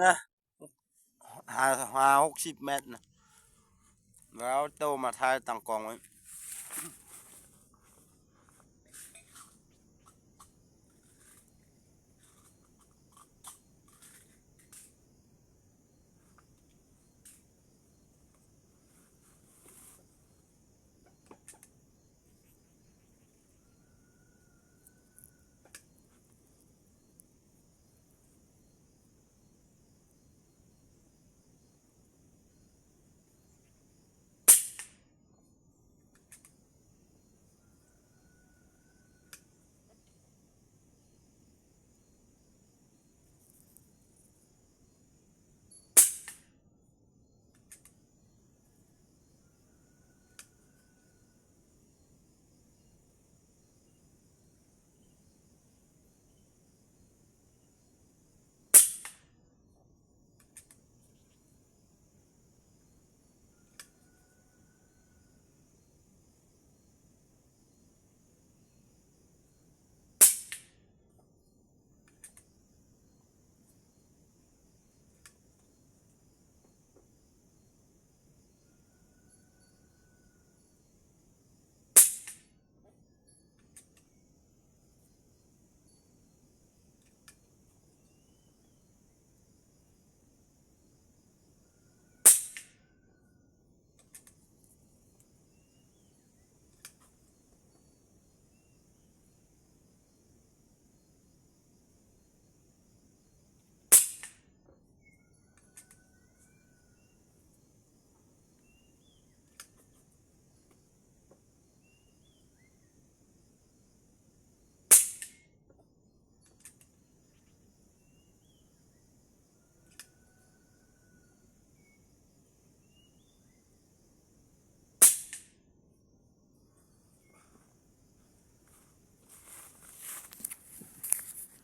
ນະ ຫ້າ ຫ້າຫົກສິບແມັດນະ ແລ້ວໂຕມາຖ່າຍຕັ້ງກ້ອງໄວ້.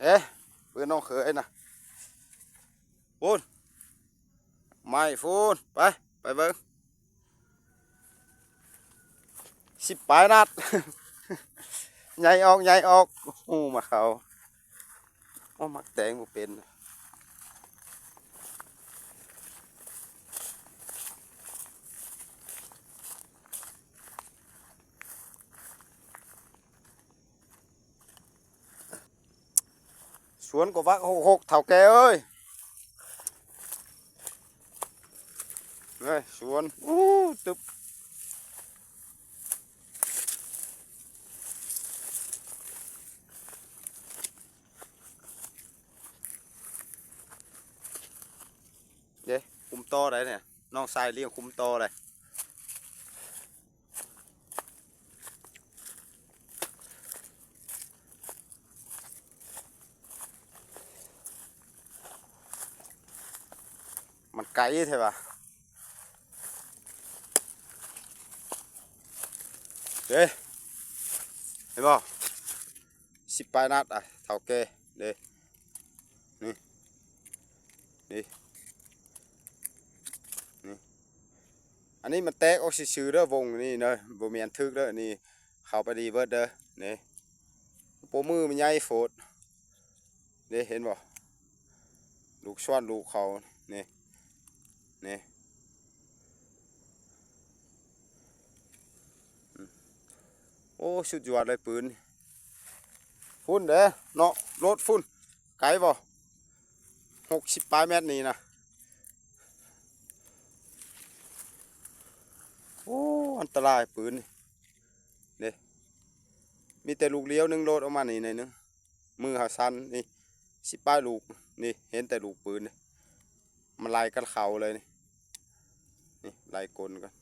ເອະ ປືນນ້ອງເຂີຍນະ ພຸ້ນ ໄມ້ພຸ້ນ ໄປ ໄປເບິ່ງ. ສິບປາຍນັດ ໃຫຍ່ອອກ ໃຫຍ່ອອກ ໂອ້ ມາເຂົ້າ ໂອ້ ມັກແຕງບໍ່ເປັນ. ສວນກໍວັກຫົກຫົກ ເຖົ້າແກ່ເອີຍ ເອີຍ ສວນ ອູ້ ຕຶບ ເດ້ ຄຸມຕໍ່ໄດ້ນີ້ ນ້ອງຊາຍລ້ຽງຄຸມຕໍ່ໄດ້. ມັນໄກແທ້ຫວາ ເດ້ ເຫັນບໍ່ ສິບປາຍນັດ ອ່ະ ເຖົ້າແກ່ ເດ້ ນີ້ ນີ້ ນີ້ ອັນນີ້ມັນແຕກອອກຊື່ໆເດີ ວົງນີ້ເດີ ບໍ່ແມ່ນຖືກເດີ ນີ້ ເຂົ້າໄປດີເບີດເດີ ນີ້ ໂປ້ ມືມັນໃຫຍ່ໂພດ ເດ້ ເຫັນບໍ່ ລູກຊ້ອນລູກເຂົາ ນີ້ ນີ້ ໂອ້ ສຸດຍອດເລີຍປືນ ພຸ້ນເດ້ເນາະ ໂລດພຸ້ນ ໄກບໍ່ ຫົກສິບປາຍແມັດນີ້ນະ ໂອ້ ອັນຕະລາຍປືນນີ້ ເດ້ ມີແຕ່ລູກດຽວໜຶ່ງ ໂລດອອກມານີ້ໜ້ອຍໜຶ່ງ ມືເຮົາສັ່ນນີ້ ສິບປາຍລູກ ນີ້ ເຫັນແຕ່ລູກປືນນີ້ ມັນໄລ່ກັນເຂົ້າເລີຍນີ້ ນີ້ ໄລ່ກົນກັນ